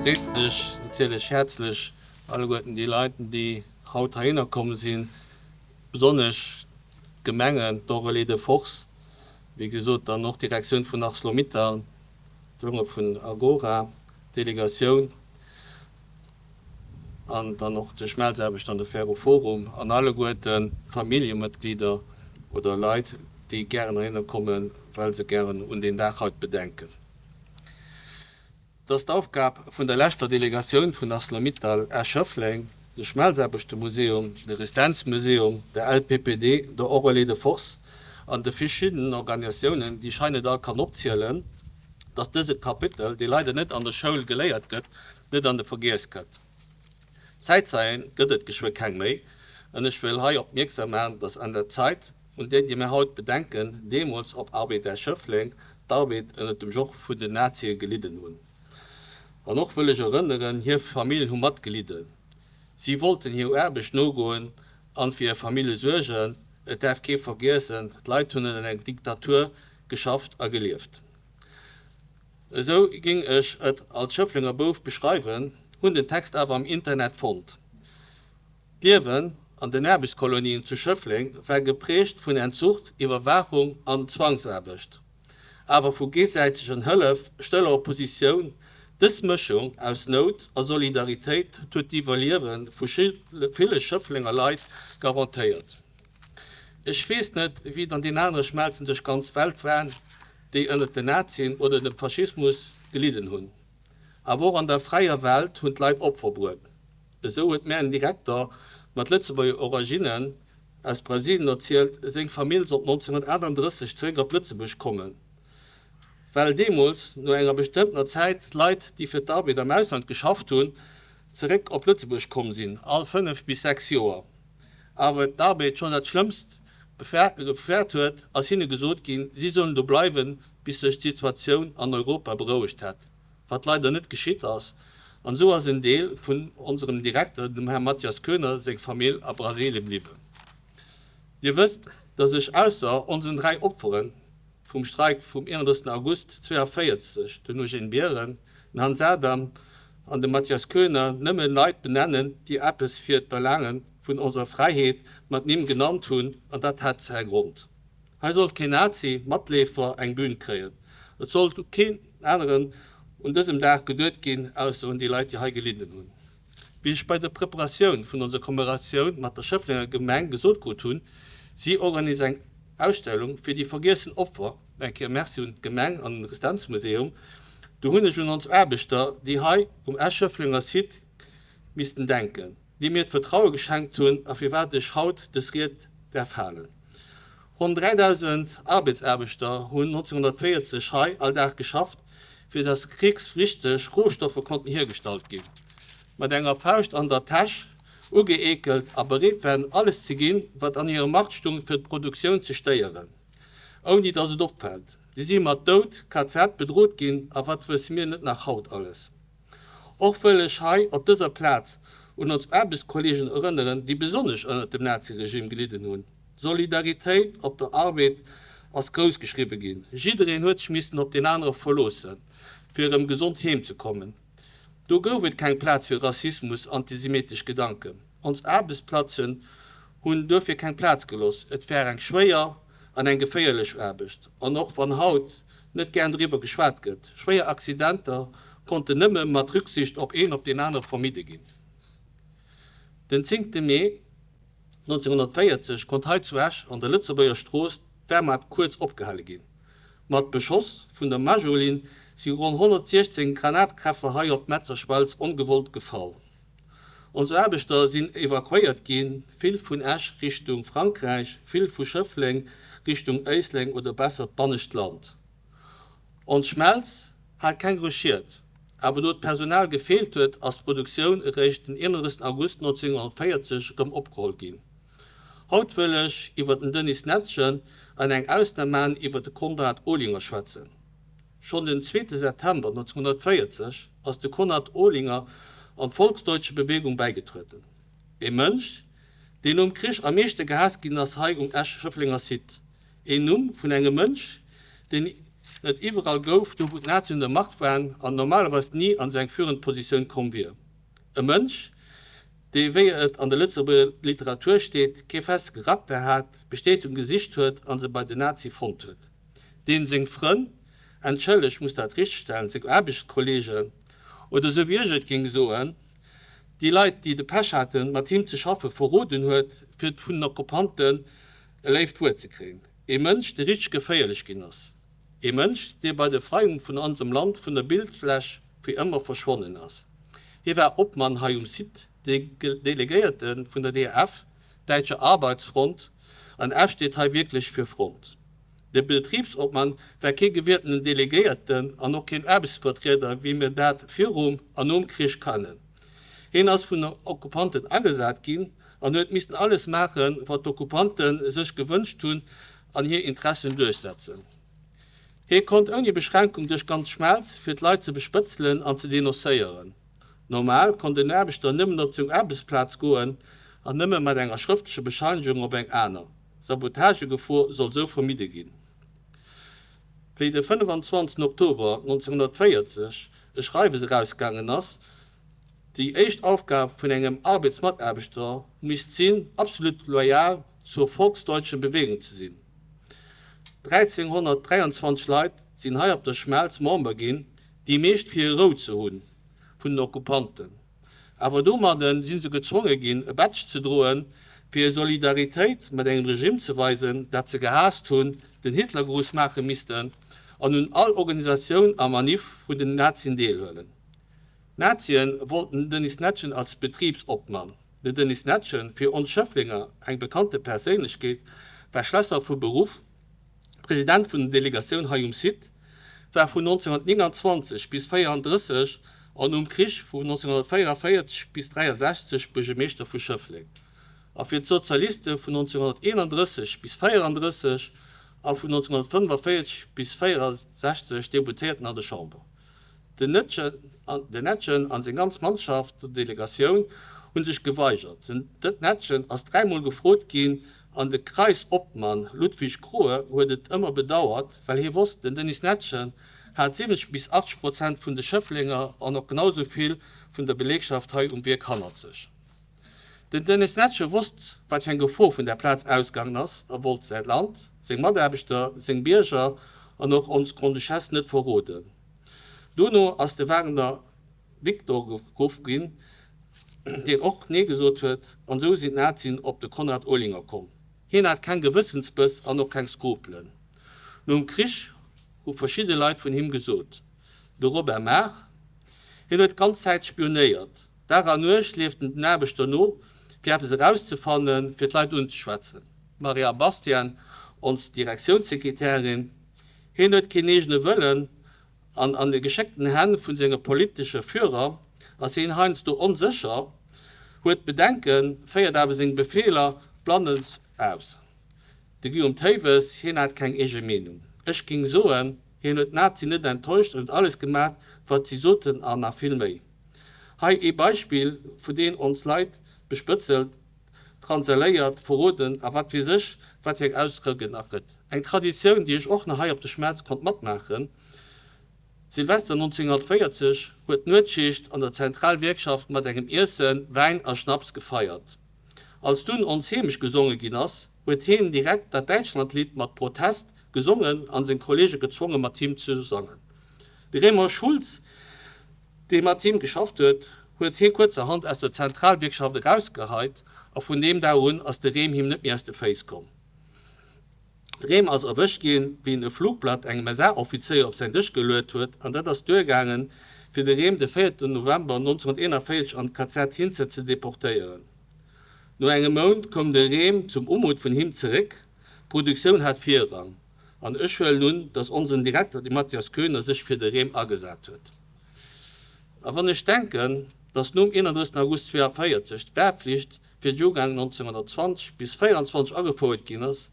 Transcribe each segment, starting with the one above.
Begréissen ech natierlech häerzlech alleguerten déi Leit, déi haut heihinner komm sinn, besonnesch d'Gemengen, d'Aurélie de Force, wéi gesot, dann och d'Direktioun vun Arcelor-Mittal, d'Jonge vun Agora, d'Delegatioun an dann och de Schmelzaarbechter an de Ferroforum an alleguerten d'Familljemëtglieder oder Leit, déi gären heihinner kommen, well se gären un deen Dag haut bedenken. Et ass d'Aufgab vun der leschter Delegatioun vun Arcelor-Mittal Esch-Schëffleng, de Schmelzaarbechtermuseum, de Resistenzmuseum, der LPPD, der Orelie de Force an de verschiddenen Organisatiounen, déi ech hei net all kann opzielen, dass dëse Kapitel, dee leider net an der Schoul geléiert gëtt, net an de Vergiess kënnt. Zäitzeien gëtt et geschwë keng méi, an ech wëll hei opmierksam maachen, dass an der Zait, un déi déi mir haut bedenken, deemools op Arbeed Esch-Schëffleng d'Arbeed ënnert dem Joch vun den Nazie gelidden hunn. An och wëll ech erënneren, hir Famillen hu matgelidden. Si wollten hir Aarbecht nogoen an fir hir Famille suergen. Et däerf kee vergiessen, d'Leit hunn ënnert enger Diktatur geschafft a gelieft. Esou ging ech et als Schëfflenger Bouf beschreiwen, hunn den Text awer am Internet fonnt. D'Liewen an den Aarbechtskolonien zu Schëffleng war geprägt vun Entzucht, Iwwerwaachung an Zwangsaarbecht, awer vu géisäitegen Hëllef, stëller Oppositioun. Dës Mëschung aus Nout a Solidaritéit huet d'Iwwerliewe vu ville Schëfflenger Leit garantéiert. Ech weess net, wéi et an den anere Schmelzen duerch d'ganz Welt war, déi ënnert den Nazien oder dem Faschismus gelidden hunn. Awer och an der fräier Welt hunn d'Leit Opfer bruet. Esou huet mär en Direkter mat Lëtzebuerger Originnen aus Brasilien erzielt, seng Famill sollt 1938 zeréck op Lëtzebuerg kommen, well deemools no enger bestëmmtener Zäit d'Leit, déi fir d'Arbed am Ausland geschafft hunn, zeréck op Lëtzebuerg komm sinn, all 5 bis 6 Joer. Awer d'Arbed schonn dat Schlëmmst gefäert huet, ass hinne gesot ginn, si sollen do bleiwen, bis sech d'Situatioun an Europa berouegt hätt, wat leider net geschitt ass. An esou ass en Deel vun onserem Direkter, dem Här Mathias Koener, seng Famill a Brasilien bliwwen. Dir wësst, dass ech ausser onsen 3 Opferen vum Streik vum 31. August 42, den Eugène Biren, den Hans Adam an de Mathias Koener, nëmme Leit benennen, déi eppes fir d'Erlaange vun onser Fräiheet mat Nimm genannt hunn, an dat hat säi Grond. Hei sollt keen Nazi, Matleefer eng Bühn kréien. Et sollt u keen aneren un dësem Dag geduet ginn, ausser un déi Leit, déi hei gelidden hunn. Wéi ech bei der Preparatioun vun onser Commemoratioun mat der Schëfflenger Gemeng gesot krut hunn, si organise eng Ausstellung fir déi vergiessen Opfer, eng Kéier Merci un d'Gemeng an den Resistenzmuseum, do hunn ech un ons Aarbechter, déi hei um Esch-Schëfflenger Site missten denken, déi mir d'Vertraue geschenkt hunn a firwat ech haut dës Ried däerf halen. Ronn 3.000 Arbeitsaarbechter hunn 1940 hei all Dag geschafft, fir datt krichswichteg Rohstoffe konnten hiergestallt ginn. Mat enger Fauscht an der Täsch, ugeekelt a bereet waren alles ze ginn, wat an hirer Macht stung fir d'Produktioun ze stéieren, ouni datt et opfält. Si si mat Doud, KZ bedrot ginn a wat wësse mir net nach haut alles. Och wëll ech hei op dëser Plaz un ons Aarbechtskollegen erënneren, déi besonnesch ënnert dem Naziregime gelidden hunn. Solidaritéit op der Arbed ass grouss geschriwwe ginn. Jiddereen huet sech missen op deen anere verloossen, fir erëm gesond heem ze kommen. Do gouf et keng Plaz fir Rassismus, antisemetesch Gedanken. Ons Aarbechtsplatzen hunn duerfir keng Plaz geloss. Et war eng schwéier an eng geféierlech Aarbecht. An och wann haut net gären doriwwer geschwat gëtt, schwéier Accidenter konnten nëmme mat Rücksicht op een op deen anere vermidde ginn. Den zéngte Mee 1940 konnt hei zu Esch an der Lëtzebuerger Strooss d'Wehrmacht kuerz opgehale ginn. Mat Beschoss vun der Majolinn si ronn 116 Granattreffer hei op d'Metzerschmelz ongewollt gefall. Ons Aarbechter sinn evakuéiert ginn, vill vun Esch Richtung Frankräich, vill vu Schëffleng Richtung Éisleng oder besser d'bannescht Land. Ons Schmelz hat keng grouss Schied, awer do d'Personal gefeelt huet, ass d'Produktioun eréischt den 31 August 1940 erëm opgeholl ginn. Haut wëll ech iwwer den Denis Netgen an eng Ausnam man iwwer de Konrad Olinger schwätzen. Schonn den zweete September 1940 ass de Konrad Olinger an d'Volksdeutsche Bewegung bäigetrueden. E Mënsch, deen nom Krich am meeschte gehaasst ginn ass hei um Esch-Schëfflenger Site. Een Numm vun engem Mënsch, deen. et iwwerall gouf, do wou d'Nazien un der Macht waren, an normalerweis ni an esou eng führend Positioun komm wier. E Mënsch, dee wéi et an der Lëtzebuerger Literatur steet, kee feste Charakter hat, Bestätegung gesicht huet an se bei den Nazie fonnt huet. Deen seng Frënn, entschëlleg, ech muss dat richtstellen, seng Aarbechtskollegen, oder esou wéi ech et géing soen, déi Leit, déi de Pech haten, mat him ze schaffen, verroden huet, fir vun den Okkupanten e léift Wuert ze kréien. Ee Mënsch, dee richteg geféierlech ginn ass. Ee Mënsch, dee bei der Befreiung vun onsem Land vun der Bildfläch fir ëmmer verschwonnen ass. Hie war Obmann hei um Site, Delegéierte vun der DAF, Däitscher Arbeitsfront, an F steet hei wierklech fir Front. De Betribsobmann war kee gewieltenen Delegéierten an och keen Aarbechtsvertrieder, wéi mir dat virum an nom Krich kennen. Hien ass vun den Okkupanten agesat ginn an huet missten alles maachen, wat d'Okkupante sech gewënscht hunn an hir Interessen duerchsetzen. Hie konnt ouni Beschränkung duerch ganz Schmelz, fir d'Leit ze bespëtzelen an ze denoncéieren. Normal konnt en Aarbechter nëmmen op seng Aarbechtsplaz goen an nëmme mat enger schrëftlecher Bescheinegung op eng aner. Sabotagegefor soll sou vermidde ginn. Wéi de 25 Oktober 1940 e Schreiwes erausgaangen ass, Déi éischt Aufgab vun engem Arbeitsmataarbechter misst sinn, absolut loyal zur volksdeutschen Bewegung ze sinn. 1323 Leit sinn hei op der Schmelz Member ginn, déi meescht fir Rou ze hunn vun den Okkupanten. Awer domadden si se gezwonge ginn, e Badge ze droen, fir hir Solidaritéit mat engem Regime ze weisen, dat se gehaasst hunn, den Hitlergruß maache missten an un all Organisatioun a Maniff vun den Nazien deelhuelen. D'Nazien wollten den Denis Netschen als Betriebsobmann. Den Denis Netschen, fir ons Schëfflenger eng bekannte Perséinlechkeet, war Schlässer vu Beruff, President vun der Delegatioun hei um Site, war vun 1929 bis 34 an nom Krich vu 1944 bis 63 Buergermeeschter vu Schëffleng a fir d'Sozialiste vun 1931 bis 34 a vun 1945 bis 64 Deputéierten an der Chamber. Den Netschen an seng ganz Mannschaft, der Delegatioun, hunn sech geweigert. Den Netschen ass dräimol gefrot ginn an de Kreisobmann Ludwig Krohe huet et ëmmer bedauert, well hie wosst, den Denis Netschen hat 70 bis 80 Prozent vun de Schëfflenger an och genau esou vill vun der Belegschaft hei um Wierk hannert sech. Den Denis Netschen wosst, wat fir eng Gefor vun där Plaz ausgaangen ass a wollt säi Land, seng Mataarbechter, seng Bierger an och ons Grande-Duchesse net verroden. Dono ass de Wagner Victor geruff ginn, deen och Nee gesot huet, an esou sinn d'Nazien op de Konrad Olinger komm. Hien hat keng Gewëssensbëss an och keng Skrupelen. Nom Krich hu verschidde Leit vun him gesot, de Robert Mahr, hien huet d'ganz Zäit spionéiert, Dag an Nuecht leeft en den Aarbechter no, fir eppes erauszefannen, fir d'Leit unzeschwätzen. D'Maria Bastian, ons Direktiounssekretärin, Hien huet keen eegene Wëllen an an de geschéckten Hänn vun senge politesche Führer ass hien heiansdo onsécher, huet Bedenken, féiert awer seng Befeeler blannens aus. De Guillaume Thewes, Hien hat keng eege Meenung. Ech ging soen, hien huet d'Nazien net enttäuscht an huet alles gemat, wat si soten an nach vill méi. Hei ee Beispill, vu deen ons Leit bespëtzelt, transaléiert, verroden a wat weess ech, wat fir eng Ausdrëck et nach gëtt. Eng Traditioun, déi ech och nach hei op de Schmelz konnt matmaachen. Silvester 1940 huet d'Nuetsschicht an der Zentralwierkschaft mat engem Iessen, Wäin a Schnaps gefeiert. Als dunn Ons Heemecht gesonge ginn ass, huet hien direkt dat Däitschlandlidd mat Protest gesongen an seng Kollege gezwonge mat him ze sangen. De Raymond Schultz, dee mat him geschafft huet, huet hie kuerzerhand aus der Zentralwierkschaft erausgeheit a vun deem Dag un ass de Rehm him net méi aus de Féiss komm. De Rehm ass erwëscht ginn, wéi en e Flugblatt engem SA-Offizéier op säin Dësch geluet huet an dat ass duergaangen, fir de Rehm de 4 November 1941 an d'KZ Hinzert ze deportéieren. No engem Mount koum de Rehm zum Unmut vun him zeréck, d'Produktioun hat Virrang. An ech huelen un, dass onsen Direkter, de Mathias Koener, sech fir de Rehm agesat huet. A wann ech denken, dass nom 31 August 42 d'Wehrpflicht fir d'Joergäng 1920 bis 24 agefouert ginn ass,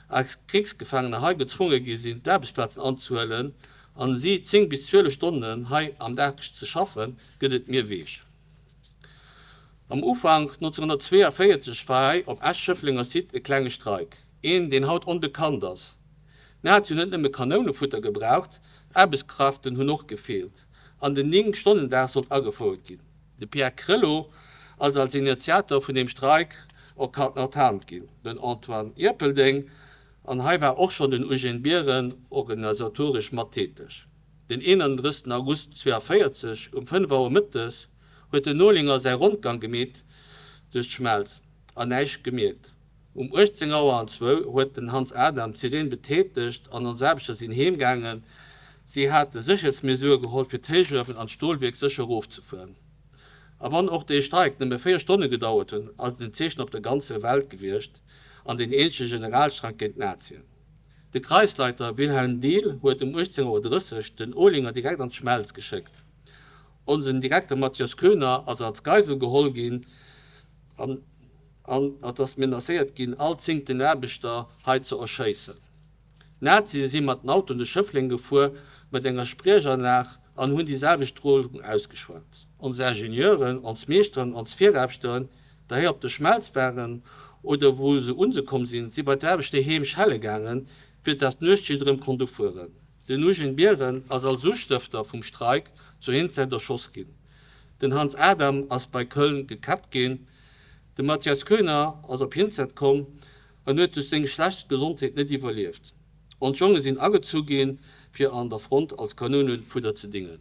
a Krichsgefaangener hei gezwonge gi sinn, d'Aarbechtsplazen anzehuelen an si 10 bis 12 Stonnen hei am Dag ze schaffen, gëtt et mir weech. Am Ufank 1942 war hei op Esch-Schëfflenger Site e klenge Streik, een deen haut onbekannt ass. D'Nazi hunn net nëmme Kanounefutter gebraucht, Aarbechtskraften hunn och gefeelt an den 9 Stonnendag sollt agefouert ginn. De Pierre Crello ass als Initiator vun deem Streik erkannt ginn, den Antoine Ierpeldeng, an hei war och schonn den Eugène Biren organisatoresch mat täteg. Den 31 August 42 um 5 Auer mëttes huet den Olinger säi Rondgang gemeet duerch d'Schmelz an näischt gemierkt. Um 18 Auer an zwou huet den Hans Adam d'Sireen betätegt an ons Aarbechter sinn heem gaangen. Si hate Sécherheetsmesurë geholl fir d'Héichuewen an d'Stolwierk sécher erofzefueren. A wann och dee Streik nëmme 4 Stonne gedauert hunn, ass et en Zeechen op der ganzer Welt gewiescht an deen eenzege Generalstreik géint d'Nazien. De Kreisleiter Wilhelm Diehl huet um 18 Auer 30 den Olinger direkt an d'Schmelz geschéckt. Onsen Direkter Mathias Koener ass als Geisel geholl ginn an An et ass menacéiert ginn, all zéngten Aarbechter hei ze erschéissen. D'Nazie si mat den Autoen duerch Schëffleng gefuer, mat enger Spriechanlag, an hunn déi selwecht Drohung ausgeschwat. Ons Ingenieuren, ons Meeschteren, ons Viraarbechteren, déi hei op der Schmelz waren oder wou se un se komm sinn, si bei d'Aarbecht doheem schelle gaangen, fir dat d'Nuechtschicht erëm konnt ufueren. Den Eugène Biren ass als Ustëfter vum Streik zur Hinzert erschoss ginn. Den Hans Adam ass bei Köln gekäppt ginn. De Mathias Koener ass op Hinzert komm an huet duerch seng schlecht Gesondheet net iwwerlieft. Ons Jonge sinn agezu ginn, fir an der Front als Kanounefudder ze dingen.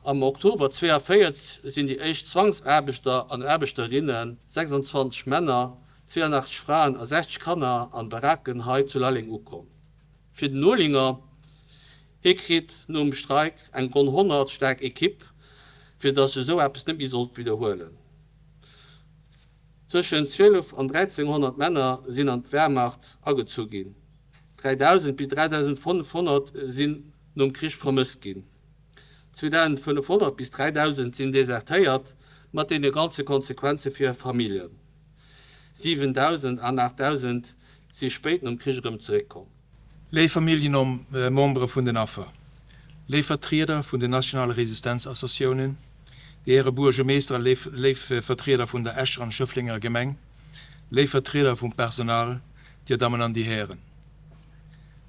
Am Oktober 42 sinn déi éischt Zwangsaarbechter an Aarbechterinnen, 26 Männer, 82 Fraen a 60 Kanner, an Baracken hei zu Lalleng ukomm. Fir den Olinger, hie kritt nom Streik eng ronn 100 staark Ekipp, fir datt sech esou eppes net méi sollt widderhuelen. Tëschent 12 an 1300 Männer sinn an d'Wehrmacht agezu ginn, 3000 bis 3500 sinn nom Krich vermësst ginn, 2500 bis 3000 sinn desertéiert, mat deene ganze Konsequenze fir hir Familljen. 7.000 an 8.000 si spéit nom Krich erëm zeréckkomm. Léif Familljemembere vun den Affer, léif Vertrieder vun den nationale Resistenzassociatiounen, Dir Häre Buergermeeschter a léif Vertrieder vun der Escher an Schëfflenger Gemeng, léif Vertrieder vum Personal, Dir Dammen an Dir Hären.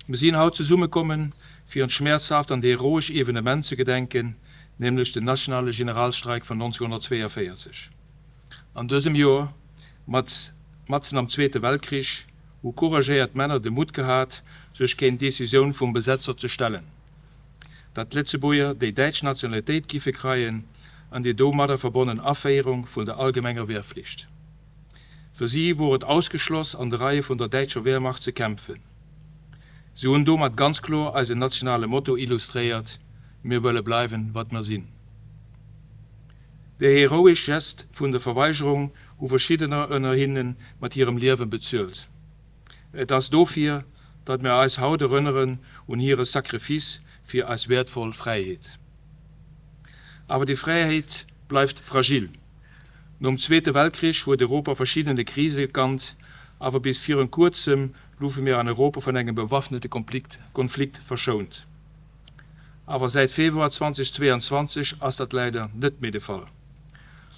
Mir sinn haut zesummekommen, fir un d'schmäerzhaft an heroesch Evenement ze gedenken, nämlech den nationale Generalstreik vun 1942. An dësem Joer, mat matzen am Zweete Weltkrich, hu couragéiert Männer de Mutt gehat, sech géint d'Decisioun vum Besetzer ze stellen, datt d'Lëtzebuerger déi däitsch Nationalitéit giffe kreien an déi domadder verbonnen Aféierung vun der allgemenger Wehrpflicht. Fir si wor et ausgeschloss, an de Reie vun der däitscher Wehrmacht ze kämpfen. Si hunn domat ganz kloer eisen nationale Motto illustréiert, Mir wëlle bleiwen, wat mer sinn. Déi heroesch Gest vun der Verweigerung hu verschiddener ënner hinne mat hirem Liewe bezuelt. Et ass dofir, datt mir eis haut erënneren un hire Sacrifice fir eis wäertvoll Fräiheet. Awer déi Fräiheet bleift fragil. Nom Zweete Weltkrich huet Europa verschiddene Krise gekannt, awer bis virun kuerzem loufe mir an Europa vun engem bewaffnete Konflikt verschount. Awer säit Februar 2022 ass dat leider net méi de Fall.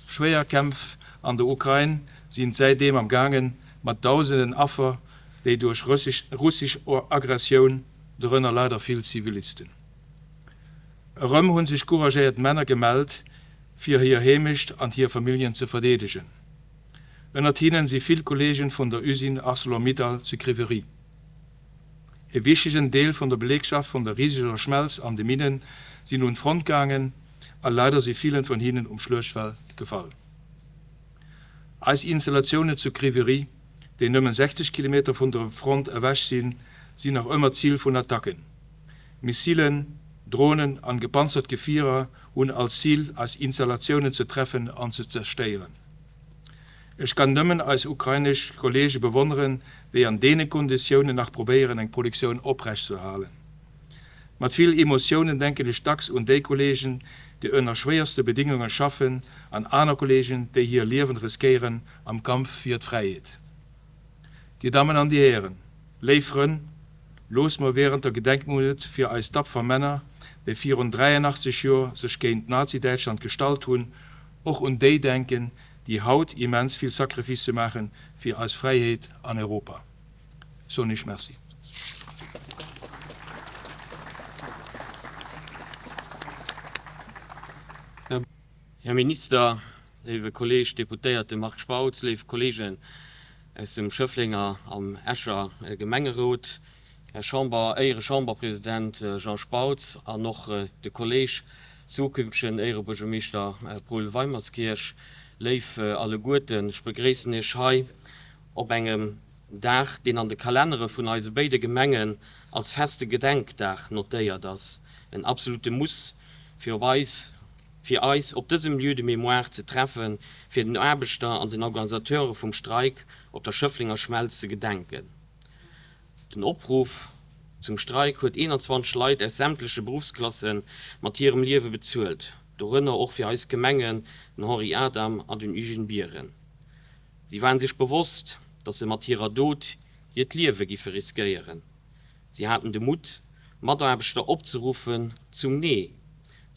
Schwéier Kämpf an der Ukrain sinn säitdeem am gaangen, mat dausenden Affer, déi duerch russesch Aggressioun, dorënner leider vill Zivilisten. Erëm hu sech couragéiert Männer gemellt, fir hir Heemecht an hir Familljen ze verdeedegen. Ënnert hinnen si vill Kolleegen vun der Usine Arcelor-Mittal zu Kryvyi Rih. E wichtegen Deel vun der Belegschaft vun der riseger Schmelz an de Minnen sinn un d'Front gaangen a leider si villen vun hinnen um Schluechtfeld gefall. Eis Installatiounen zu Kryvyi Rih, déi nëmmen 60 Kilometer vun der Front ewech sinn, sinn nach ëmmer Zil vun Attacken. Missilen, Dronen an gepanzert Gefierer hunn als Zil eis Installatiounen ze treffen an ze zerstéieren. Ech kann nëmmen eis ukrainesch Kollege bewonneren, déi an deene Konditiounen nach probéieren eng Produktioun oprecht ze erhalen. Mat vill Emotiounen denken ech dacks un déi Kollegen, déi ënner schwéierste Bedingunge schaffen an aner Kollegen, déi hir Liewen riskéieren am Kampf fir d'Fräiheet. Dir Dammen an Dir Hären, léif Frënn, loosst mer während der Gedenkminutt fir eis tapfer Männer, déi virun 83 Joer sech géint Nazi-Däitschland gestallt hunn, och un déi denken, déi haut immens vill Sacrificë maache fir eis Fräiheet an Europa. Soen ech Merci. Här Minister, léiwe Kolleeg Deputéierte Marc Spautz, léif Kolleegen aus dem Schëfflenger an Escher Gemengerot, Här Chamber, Éiere-Chamberpresident Jean Spautz an och de Kolleeg, zukünftegen Éierebuergermeeschter Paul Weimerskirch, léif alleguerten, ech begréissen Iech hei op engem Dag, deen an de Kalennere vun eise béide Gemengen als feste Gedenkdag notéiert ass, en absolute Muss fir op eis, fir eis op dësem Lieu de mémoire ze treffen, fir den Aarbechter an den Organisateure vum Streik op der Schëfflenger Schmelz ze gedenken. Den Opruff zum Streik huet 21 Leit aus sämtleche Beruffsklasse mat hirem Liewe bezuelt, dorënner och fir eis Gemengen den Henri Adam an den Eugène Biren. Si waren sech bewosst, datt se mat hirer Dot hiert Liewe giffe riskéieren. Si haten de Mutt, Mataarbechter opzeruffen zum Nee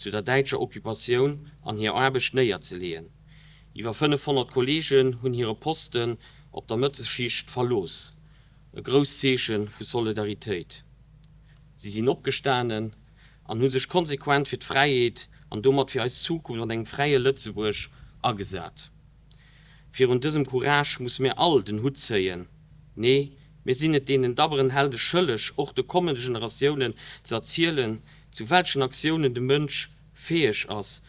zu der däitscher Occupatioun an hir Aarbecht néierzeleeën. Iwwer 500 Kolleegen hunn hire Posten op der Mëttesschicht verlooss, e grousst Zeeche vu Solidaritéit. Si sinn opgestanen an hu sech konsequent fir d'Fräiheet an domat fir eis Zukunft an engem fräie Lëtzebuerg agesat. Virun dësem Courage musse mir all den Hutt zéien. Nee, mir sinn et deenen dabberen Helde schëlleg, och de kommende Generatiounen ze erzielen, zu welchen Aktiounen de Mënsch fäeg ass,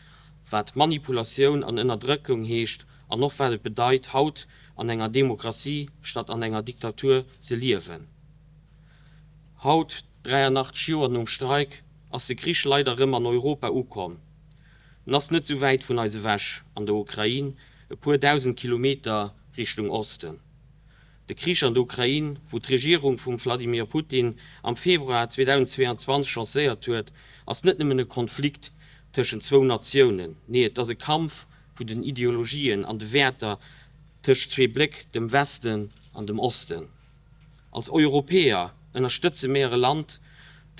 wat Manipulatioun an Ënnerdrëckung heescht an och wat et bedeit, haut an enger Demokratie statt an enger Diktatur ze liewen. Haut, 83 Joer nom Streik, ass de Krich leider erëm an Europa ukomm. En ass net sou wäit vun eis ewech, an der Ukrain, e puer 1.000 Kilometer Richtung Osten. De Krich an der Ukrain, wou d'Regierung vum Vladimir Putin am Februar 2022 lancéiert huet, ass net nëmmen e Konflikt tëschent zwou Natiounen, nee et ass e Kampf vun den Ideologien an de Wäerter tëscht zwee Bléck, dem Westen an dem Osten. Als Europäer ënnerstëtze mir e Land,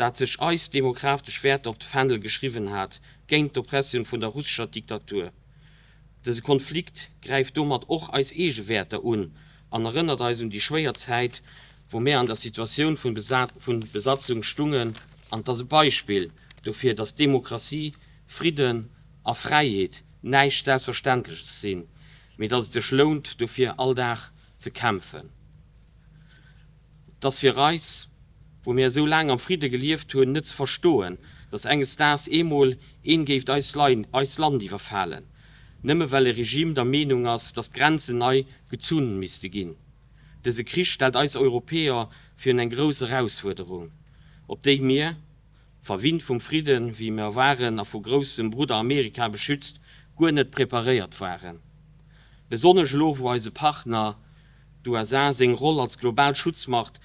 dat sech eis demokratesch Wäerter op de Fändel geschriwwen hat, géint d'Oppressioun vun der russescher Diktatur. Dëse Konflikt gräift domat och eis eege Wäerter un an erënnert eis un déi schwéier Zäit, wou mär an der Situatioun vun Besatzung stungen an 't ass e Beispill dofir, dass Demokratie, Fridden a Fräiheet näischt Selbstverständleches sinn, mee dass et sech lount, dofir all Dag ze kämpfen. 't ass fir eis, wou mir esou laang am Fridde gelieft hunn, net ze verstoen, datt enges Daags eemol een géift eis Land iwwerfalen, nëmme well e Regime der Meenung ass, datt d'Grenzen nei gezunn misste ginn. Dëse Krich stellt eis Europäer virun eng grouss Erausfuerderung, op déi mir, verwinnt vum Fridden, wéi mer waren, a vu groussem Brudder Amerika beschützt, guer net preparéiert waren. Besonnesch elo, wou eise Partner, d'USA, seng Roll als global Schutzmacht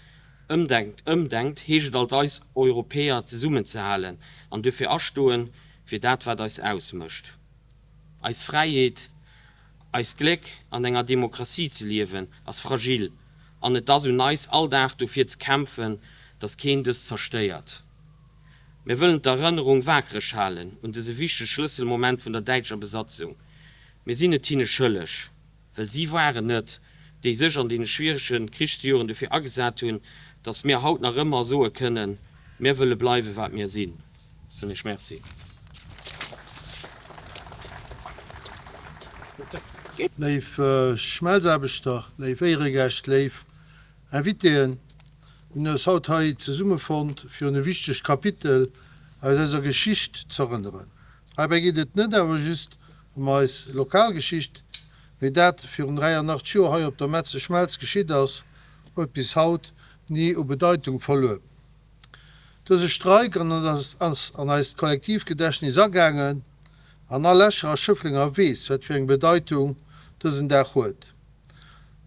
ëmdenkt, ëmdenkt, heescht et alt eis Europäer zesummenzehalen an duerfir astoen, fir dat wat eis ausmécht. Eis Fräiheet, eist Gléck an enger Demokratie ze liewen, ass fragil an et ass un eis all Dag dofir ze kämpfen, datt keen dës zerstéiert. Mir wëllen d'Erënnerung waakreg halen un dëse wichtege Schlësselmoment vun der däitscher Besatzung. Mir sinn et hinne schëlleg. Well si waren et, déi sech an deene schwierege Krichsjoren dofir agesat hunn, datt mir haut nach ëmmer soe kënnen, Mir wëlle bleiwen, wat mir sinn. Soen Iech Merci. Léif Schmelzaarbechter, léif Éieregäscht, léif Invitéen, mir hunn eis haut hei zesummefonnt, fir un e wichtegt Kapitel aus eiser Geschicht z'erënneren. Heibäi geet et net awer just ëm eis lokal Geschicht, mee dat virun 83 Joer hei op der Metze Schmelz geschitt ass, huet bis haut ni u Bedeitung verluer. Dëse Streik ass an eist Kollektivgedächtnis agaangen an all Escher a Schëfflenger weess, wat fir eng Bedeitung dësen Dag huet.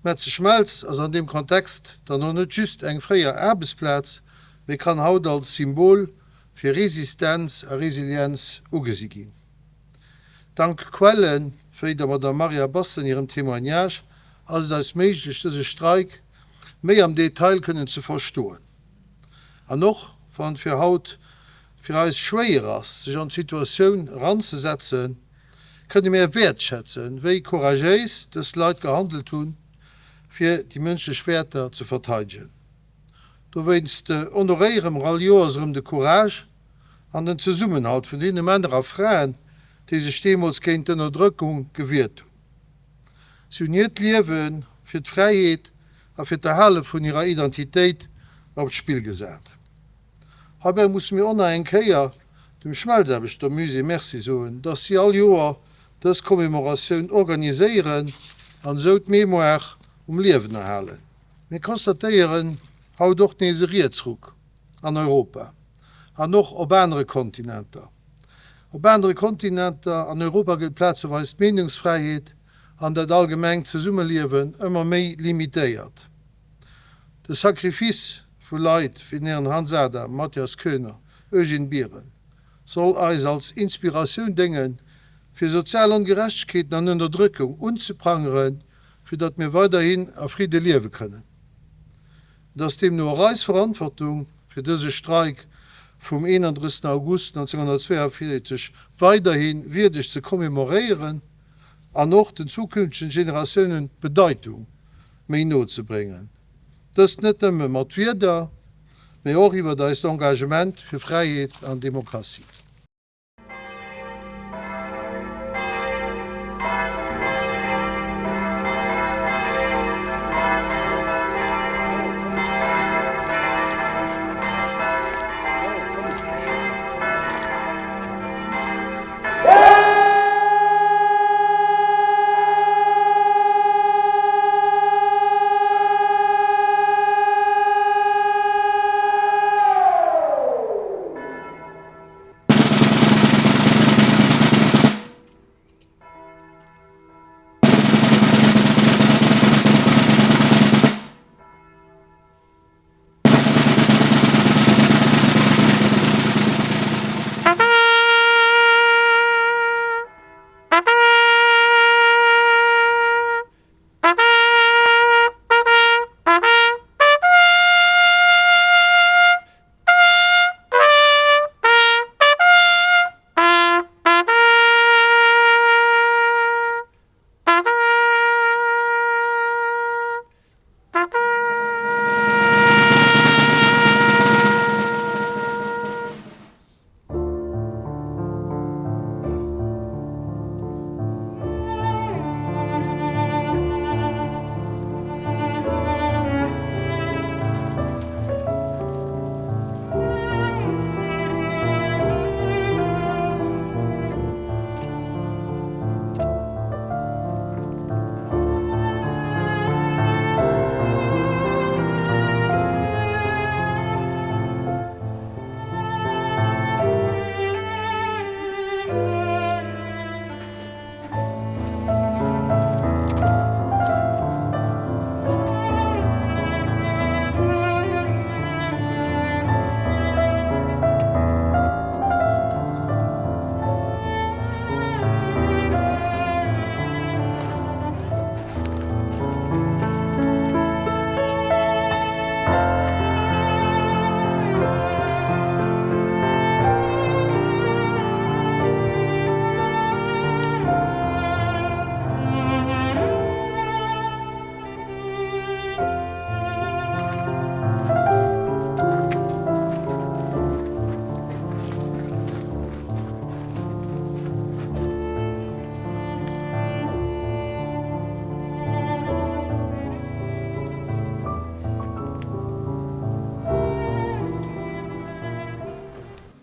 D'Metze Schmelz ass an deem Kontext dann och net just eng fréier Aarbechtsplaz, mee kann haut als Symbol fir Resistenz a Resilienz ugesi ginn. Dank Quellen wéi der Madame Maria Bassen hirem Témoignage ass et eis méiglech dëse Streik méi am Detail kënnen ze verstoen. An och wann et fir haut fir eis schwéier ass sech an d'Situatioun eranzesetzen, kënne mär wäertschätzen wéi couragéis dës Leit gehandelt hunn fir déi mënschlech Wäerter ze verteidegen. Dowéinst honoréiere mer all Joers erëm de Courage an den Zesummenhalt vun deene Männer a Fraen, déi sech deemools géint d'Ënnerdrëckung gewiert hunn. Si hunn hiert Liewe fir d'Fräiheet a fir d'Erhale vun hirer Identitéit op d'Spill gesat. Heibäi musse mir och nach eng Kéier dem Schmelzaarbechtermusée Merci soen, dass si all Joer dës Commémoratioun organiséieren an esou d'Mémoire um Liewen erhalen. Mir constatéieren haut och nees e Rietsruck an Europa an och op anere Kontinenter. Op anere Kontinenter, an Europa gëtt plazeweis d'Meenungsfräiheet an dat allgemengt Zesummeliewen ëmmer méi limitéiert. De Sacrifice vu Leit wéi den Hären Hans Adam, Mathias Koener, Eugène Biren soll eis als Inspiratioun déngen, fir sozial Ongerechtegkeeten an Ënnerdrückung unzeprangeren, fir datt mir weiderhin a Fridde liewe kënnen. Et ass deemno och eis Verantwortung, fir dëse Streik vum 31. August 1942 weiderhi wierdeg ze commemoréieren an och den zukünftegen Generatiounen d'Bedeitung méi no ze bréngen. Dëst net nëmme mat Wierder, mee och iwwert eist Engagement fir Fräiheet an Demokratie.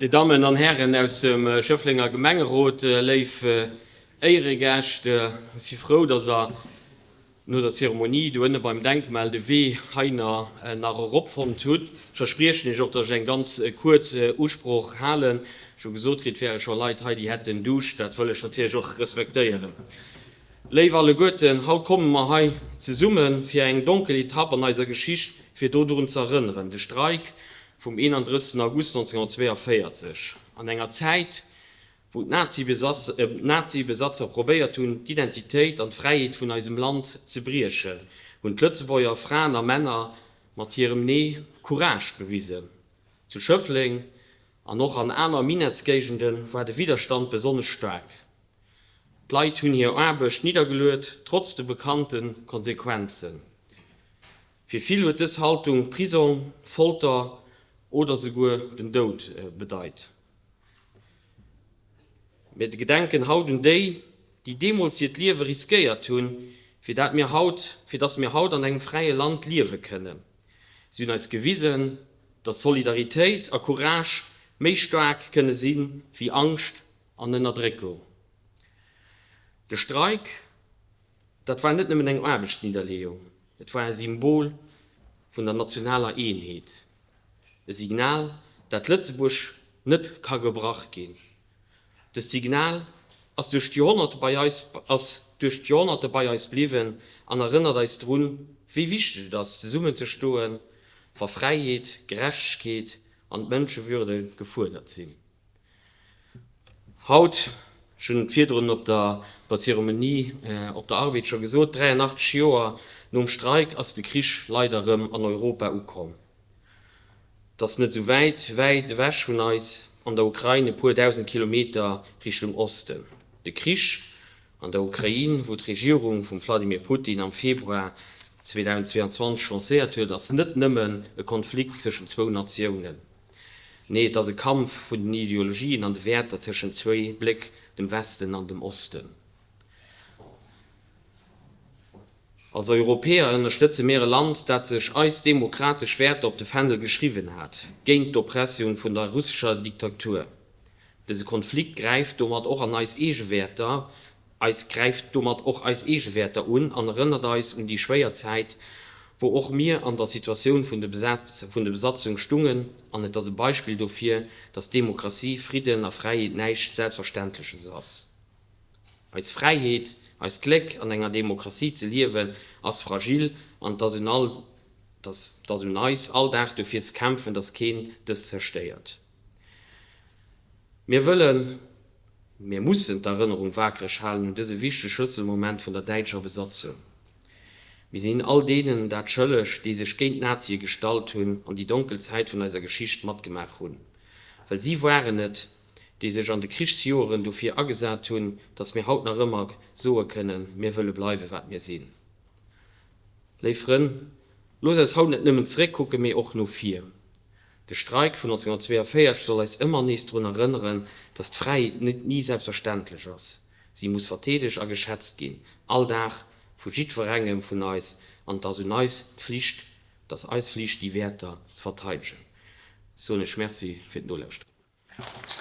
Dir Dammen an Hären aus dem Schëfflenger Gemengerot, léif Éieregäscht, ech si frou, dass Der no der Zeremonie do ënne beim Denkmal de Wee heiner nach erop fonnt hutt. Ech verspriechen Iech och, dass ech eng ganz kuerz Usproch halen. Ech hu gesot kritt, et wäre scho Leit hei, déi hätten Duuscht. Dat wëll ech natierlech och respektéieren. Léif alleguerten, haut komme mer hei zesumme fir eng donkel Etapp an eiser Geschicht fir dodrun ze erënneren, de Streik vum 31. August 1942. An enger Zäit, wou d'Nazi-Besatzer probéiert hunn, d'Identitéit an d'Fräiheet vun eisem Land ze briechen, hunn d'Lëtzebuerger Fraen a Männer mat hirem Nee Courage bewisen. Zu Schëffleng an och an aner Minettsgéigende war de Widderstand besonnesch staark. D'Leit hunn hir Aarbecht niddergeluet, trotz de bekannte Konsequenzen. Fir vill huet dës Haltung Prisong, Folter oder souguer den Doud bedeit. Mir gedenken haut un déi, déi deemools hiert Liewe riskéiert hunn, fir dat mir haut, fir dass mir haut an engem fräie Land liewe kënnen. Si hunn eis gewisen, dass Solidaritéit a Courage méi staark kënne si wéi Angscht an Ënnerdréckung. De Streik, dat war net nëmmen eng Aarbechtsnidderleeung, et war e Symbol vun der nationaler Eenheet, e Signal, dat Lëtzebuerg net ka gebrach ginn. Dëst Signal ass duerch d'Joerhonnerte bei eis ass duerch d'Joerhonnerte bei eis bliwwen an erënnert eis drun, wéi wichteg et ass, zesummen ze stoen, wa Fräiheet, Gerechtegkeet an d'Mënschewürde gefuerdert sinn. Haut, ech hunn et virdrun op der der Zeremonie op der Arbed scho gesot, 83 Joer nom Streik ass de Krich leider erëm an Europa ukomm. Et ass net esou wäit, wäit ewech vun eis, an der Ukrain, e puer 1.000 Kilometer Richtung Osten. De Krich an der Ukrain, wou d'Regierung vum Vladimir Putin am Februar 2022 lancéiert huet, ass net nëmmen e Konflikt tëschent zwou Natiounen. Nee, et ass e Kampf vun den Ideologien an de Wäerter tëschent zwéi Bléck, dem Westen an dem Osten. Als Europäer ënnerstëtze mir e Land, dat sech eis demokratesch Wäerter op de Fändel geschriwwen hat, géint d'Oppressioun vun der russescher Diktatur. Dëse Konflikt gräift domat och an eis eege Wäerter, eis gräift domat och eis eege Wäerter un an erënnert eis un déi schwéier Zäit, wou och mir an der Situatioun vun de vun de Besatzung stungen an et ass e Beispill dofir, dass Demokratie, Fridden a Fräiheet näischt Selbstverständleches ass. Eis Fräiheet, eist Gléck an enger Demokratie ze liewen, ass fragil an et ass un all, et ass un eis, all Dag dofir ze kämpfen, dass keen dës zerstéiert. Mir wëllen, mir mussen d'Erënnerung wakereg halen un dëse wichtege Schlësselmoment vun der däitscher Besatzung. Mir sinn all deenen dat schëlleg, déi sech géint d'Nazie gestallt hunn an déi donkel Zäit vun eiser Geschicht matgemaach hunn. Well si waren et, déi sech an de Krichsjoeren dofir agesat hunn, datt mir haut nach ëmmer soe kënnen, Mir wëlle bleiwe wat mir sinn. Léif Frënn, loosst eis haut net nëmmen zeréckkucken, mee och no vir. De Streik vun 1942 soll eis ëmmer nees drun erënneren, datt d'Fräiheet net ni selbstverständlech ass. Si muss verteedegt a geschätzt ginn, all Dag, vu jiddwerengem vun eis, an et ass un eis d'Flicht, et ass eis Flicht, déi Wäerter ze verteidegen. Ech soen Iech Merci fir d'Nolauschteren.